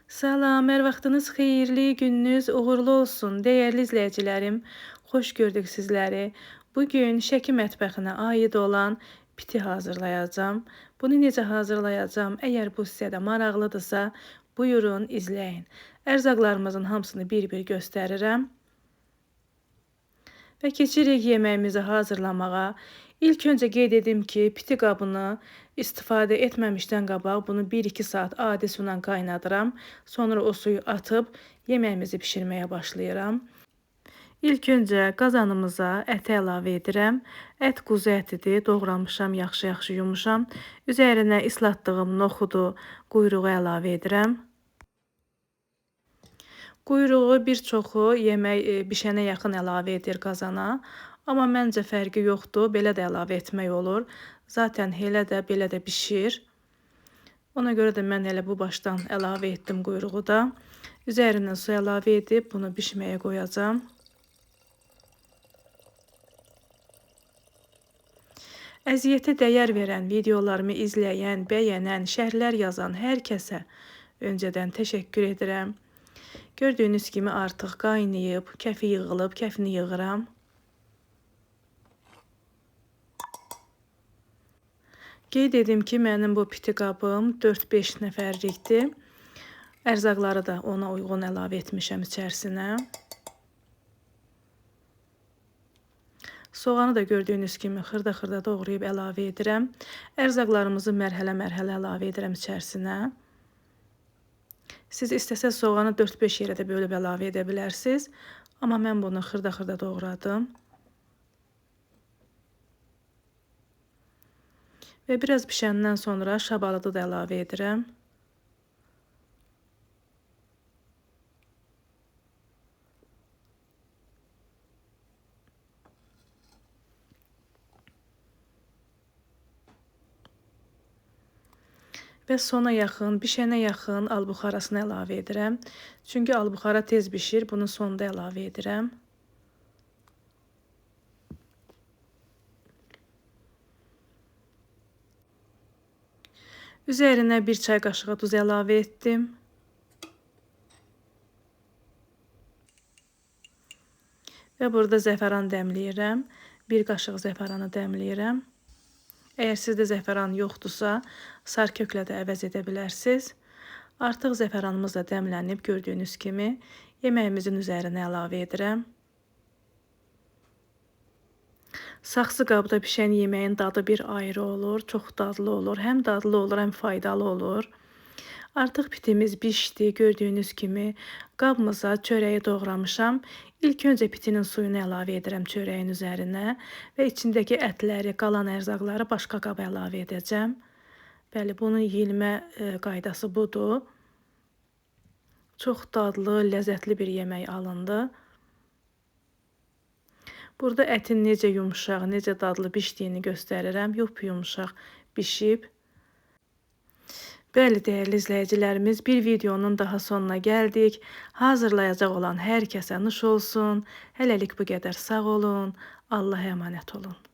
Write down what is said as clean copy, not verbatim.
Salam, hər vaxtınız xeyirli, gününüz uğurlu olsun. Dəyərli izləyicilərim, xoş gördük sizləri. Bugün Şəki mətbəxinə aid olan piti hazırlayacağam. Bunu necə hazırlayacağam? Əgər bu sizə də maraqlıdırsa, buyurun izləyin. Ərzaqlarımızın hamısını bir-bir göstərirəm. Və keçirik yeməyimizi hazırlamağa. İlk öncə qeyd edim ki, piti qabını istifadə etməmişdən qabaq bunu 1-2 saat adi suyla qaynadıram. Sonra o suyu atıb yeməyimizi bişirməyə başlayıram. İlk öncə qazanımıza əti əlavə edirəm. Ət quzu ətidir, doğramışam, yaxşı-yaxşı yumuşam. Üzərinə islatdığım noxudu, quyruğu əlavə edirəm. Quyruğu bir çoxu yemək bişənə yaxın əlavə edir qazana. Amma məncə fərqi yoxdur, belə də əlavə etmək olur. Zaten elə də belə də bişir. Ona görə də mən elə bu başdan əlavə etdim quyruğu da. Üzərindən su əlavə edib bunu bişməyə qoyacağam. Əziyyətə dəyər verən, videolarımı izləyən, bəyənən, şərhlər yazan hər kəsə öncədən təşəkkür edirəm. Gördüyünüz kimi artıq qaynayıb, kəfi yığılıb, kəfini yığıram. Qeyd edim ki, mənim bu piti qabım 4-5 nəfərlikdir. Ərzaqları da ona uyğun əlavə etmişəm içərisinə. Soğanı da gördüyünüz kimi xırda-xırda doğrayıb əlavə edirəm. Ərzaqlarımızı mərhələ-mərhələ əlavə edirəm içərisinə. Siz istəsəz soğanı 4-5 yerə də bölüb əlavə edə bilərsiniz. Amma mən bunu xırda-xırda doğradım. Və biraz bişəndən sonra şabalıdı da əlavə edirəm. Və sona yaxın, bişənə yaxın albuxarasını əlavə edirəm. Çünki albuxara tez bişir, bunu sonda əlavə edirəm. Üzərinə bir çay qaşığı duz əlavə etdim. Və burada zəfəran dəmləyirəm. Bir qaşıq zəfəranı dəmləyirəm. Əgər sizdə zəfəran yoxdursa, sarköklə də əvəz edə bilərsiniz. Artıq zəfəranımız da dəmlənib, gördüyünüz kimi yeməyimizin üzərinə əlavə edirəm. Saxsı qabda bişən yeməyin dadı bir ayrı olur, çox dadlı olur. Həm dadlı olur, həm faydalı olur. Artıq pitimiz bişdi, gördüyünüz kimi qabımıza çörəyi doğramışam. İlk öncə pitinin suyunu əlavə edirəm çörəyin üzərinə və içindəki ətləri, qalan ərzaqları başqa qaba əlavə edəcəm. Bəli, bunun yeyilmə qaydası budur. Çox dadlı, ləzzətli bir yemək alındı. Burada ətin necə yumuşaq, necə dadlı bişdiyini göstərirəm. Yup-yumuşaq bişib. Bəli, dəyərli izləyicilərimiz, bir videonun daha sonuna gəldik. Hazırlayacaq olan hər kəsə nuş olsun. Hələlik bu qədər, sağ olun. Allah'a əmanət olun.